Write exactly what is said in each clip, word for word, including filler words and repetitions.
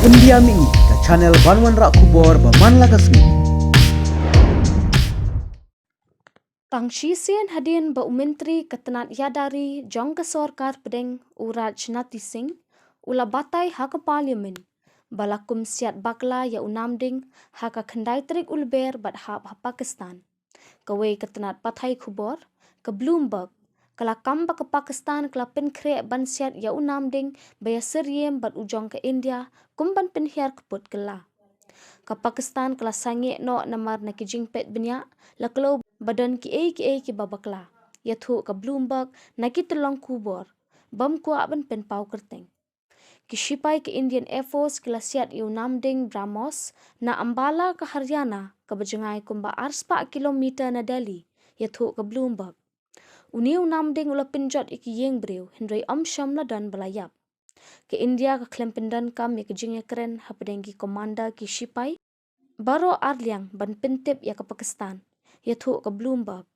India Mihngi, ka channel ban wanrah khubor ba man la ka sngi. Tang shisien hadien ba u Myntri ka tnat ïada ri jong ka sorkar pdeng, u Rajnath Singh, u la batai ha ka Parliament ba la kum siat bakla ïa u Nam Ding ha ka khyndai tarik u Lber bad hap ha Pakistan. Kawei ka tnat pathai khubor, ka Bloomberg, ka la kam ba ka Pakistan ka la pynkhreh ban siat ïa u Nam Ding ba ïasyriem bad u jong ka India kum ban pynhiar kput kylla. Ka Pakistan ka la sangeh noh namar na ki jingpeit bniah la kloi ba don kiei kiei kiba bakla, ïathuh ka Bloomberg na ki tyllong khubor bym kwah ban pynpaw kyrteng. Ki shipai ka Indian Air Force ki la siat ïa u Nam Ding BrahMos na Ambala ka Haryana, kaba jngai kumba arspah kilometer na Delhi, ïathuh ka Bloomberg. Une u Nam Ding u la pynjot ïa ki ïing briew, hynrei ym shym la don ba la ïap. Ka India ka khlem pyndonkam ïa ka jingïakren hapdeng ki commander ki shipai baroh arliang ban pyntip ïa ka Pakistan, ïathuh ka Bloomberg.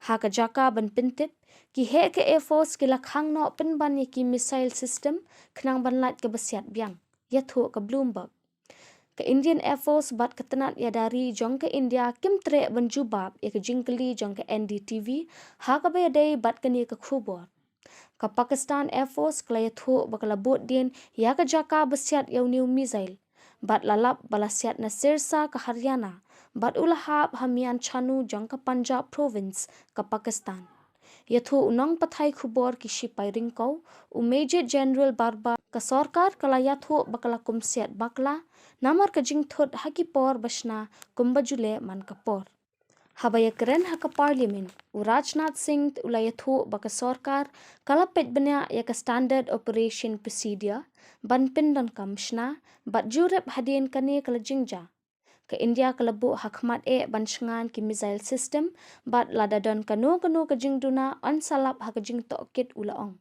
Ha ka jaka ban pyntip, ki heh ka Air Force ki la khang noh pynban ïa ki missile system khnang ban lait kaba siat biang, ïathuh ka Bloomberg. Ka Indian Air Force bad ka tnat ïada ri jong ka India kim treh ban jubab ïa ka jingkylli jong ka N D T V ha kaba ïadei bad kane ka khubor. Ka Pakistan Air Force ka la ïathuh ba ka la bud dien ïa ka jaka ba siat ïa une u missile bad la lap ba la siat na Sirsa ka Haryana bad u la hap ha Mianchanu jong ka Punjab Province ka Pakistan. Ïathuh u nongpathai khubor ki shipai ryngkew, u Major General Barbar, ka sorkar ka la ïathuh ba ka la kum siat bakla namar ka jingthut ha ki por ba shna kumba ju leh man ka por. Haba ïakren ha ka Parliament, u Rajnath Singh u la ïathuh ba ka sorkar ka la peit bniah ïa ka Standard Operation Procedure ban pyndonkam shna bad jurip hadien kane ka la jingjia. Ka India ka la buh ha khmat eh ban shngain ki missile system bad lada don kano kano ka jingduna yn sa lap ha ka jingtohkit, u la ong.